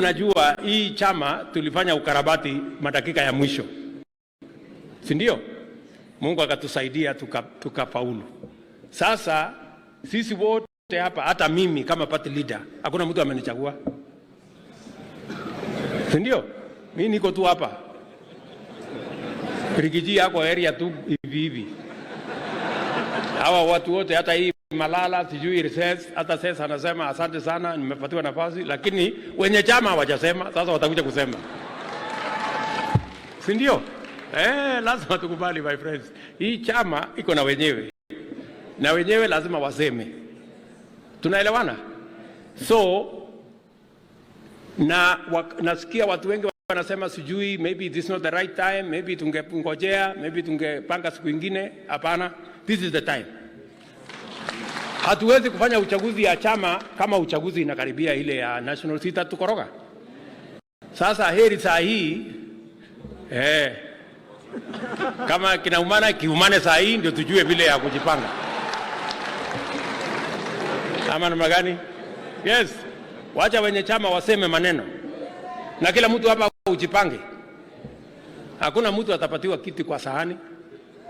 Mnajua hii chama tulifanya ukarabati madakika ya mwisho, si ndio? Mungu akatusaidia tukafaulu. Sasa sisi wote hapa, hata mimi kama party leader, hakuna mtu amenichagua, si ndio? Mimi niko tu hapa Riggy G yako area tu hivi hivi. Hawa watu wote, hata hii Malala sijui Reses, hata sasa anasema asante sana, nimepatiwa nafasi, lakini wenye chama hawajasema. Sasa watakuja kusema, si ndio? Eh, lazima tukubali, my friends, hii chama iko na wenyewe na wenyewe lazima waseme. Tunaelewana? So na nasikia watu wengi wanasema sijui, maybe this is not the right time, maybe tungengojea, maybe tungepanga siku ingine. Hapana, this is the time. Hatuwezi kufanya uchaguzi ya chama kama uchaguzi inakaribia ile ya national, si itatukoroga. Sasa heri saa hii, kama kinaumana kiumane saa hii ndio tujue vile ya kujipanga, ama namna gani? Yes, wacha wenye chama waseme maneno na kila mtu hapa ujipange. Hakuna mtu atapatiwa kiti kwa sahani,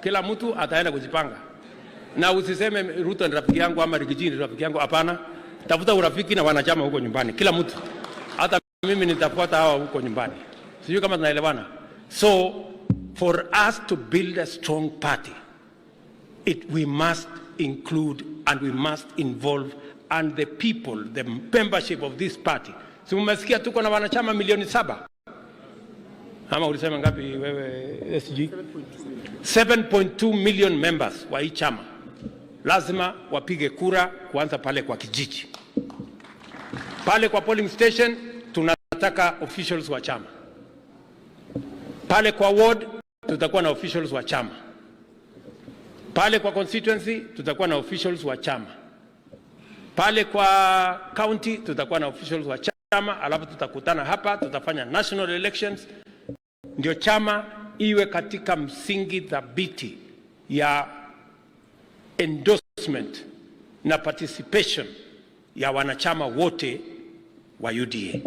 kila mtu ataenda kujipanga, na usiseme Ruto ni rafiki yangu ama Riggy G ni rafiki yangu. Hapana, tafuta urafiki na wanachama huko nyumbani, kila mtu. Hata mimi nitafuata hawa huko nyumbani. Sijui kama tunaelewana. So for us to build a strong party, we must include and we must involve and the people, the membership of this party. Si mmesikia tuko na wanachama milioni 7, ama ulisema ngapi wewe, SG? 7.2 million members wa hii chama lazima wapige kura kuanza pale kwa kijiji, pale kwa polling station. Tunataka officials wa chama pale kwa ward, tutakuwa na officials wa chama pale kwa constituency, tutakuwa na officials wa chama pale kwa county, tutakuwa na officials wa chama, alafu tutakutana hapa, tutafanya national elections, ndio chama iwe katika msingi thabiti ya endorsement na participation ya wanachama wote wa UDA.